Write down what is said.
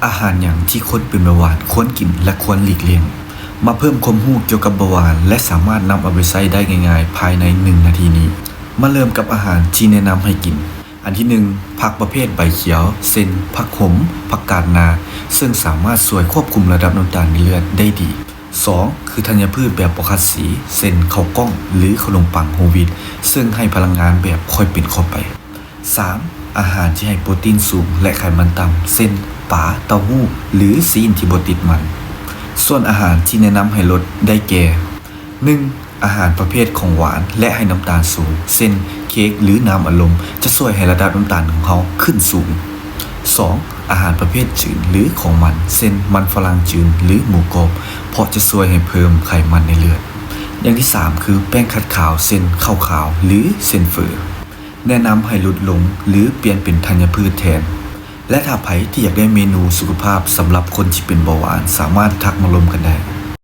ອາຫານຫຍັງທີ່ຄົນເປັນເບົາຫວານຄວນກິນ ແລະ ຄວນຫຼີກລ່ຽງ? ມາເພີ່ມຄວາມຮູ້ກ່ຽວກັບເບົາຫວານ ແລະ ສາມາດນຳເອົາໄປໃຊ້ໄດ້ງ່າຍໆ ພາຍໃນໜຶ່ງນາທີນີ້. ມາເລີ່ມກັບອາຫານທີ່ແນະນຳໃຫ້ກິນ. ອັນທີໜຶ່ງ ຜັກປະເພດໃບຂຽວ ເຊັ່ນ ຜັກຫົມ, ຜັກກາດນາ, ເຊິ່ງສາມາດຊ່ວຍຄວບຄຸມລະດັບນ້ຳຕານໃນເລືອດໄດ້ດີ. ສອງ ຄືທັນຍະພືດແບບບໍ່ຂັດສີ ເຊັ່ນ ເຂົ້າກ້ອງ ຫຼື ເຂົ້າໜົມປັງໂຮລວີດ ເຊິ່ງໃຫ້ພະລັງງານແບບຄ່ອຍເປັນຄ່ອຍໄປ. ສາມ ອາຫານທີ່ໃຫ້ໂປຣຕີນສູງ ແລະ ໄຂມັນຕ່ຳ ເຊັ່ນ ປາ, ເຕົ້າຫູ້ ຫຼື ຊີ້ນທີ່ບໍ່ຕິດມັນ. ສ່ວນອາຫານທີ່ແນະນຳໃຫ້ລົດໄດ້ແກ່ ໜຶ່ງ ອາຫານປະເພດຂອງຫວານ ແລະ ໃຫ້ນ້ຳຕານສູງ ເຊັ່ນ ເຄັກ ຫຼື ນ້ຳອັດລົມ ຈະຊ່ວຍໃຫ້ລະດັບນ້ຳຕານຂອງເຮົາຂຶ້ນສູງ. ສອງ ອາຫານປະເພດຈືນ ຫຼື ຂອງມັນ ເຊັ່ນ ມັນຝຣັ່ງຈືນ ຫຼື ໝູກອບ ເພາະຈະຊ່ວຍໃຫ້ເພີ່ມໄຂມັນໃນເລືອດ. ຢ່າງທີສາມ ຄືແປ້ງຂັດຂາວ ເຊັ່ນ ເຂົ້າຂາວ ຫຼື ເສັ້ນເຝີ. ແນະນຳໃຫ້ຫຼຸດລົງ ຫຼື ປ່ຽນເປັນທັນຍະພືດແທນ. ແລະ ຖ້າໃຜທີ່ຢາກໄດ້ເມນູສຸຂະພາບສຳລັບຄົນທີ່ເປັນເບົາຫວານ ສາມາດທັກມາລົມກັນໄດ້.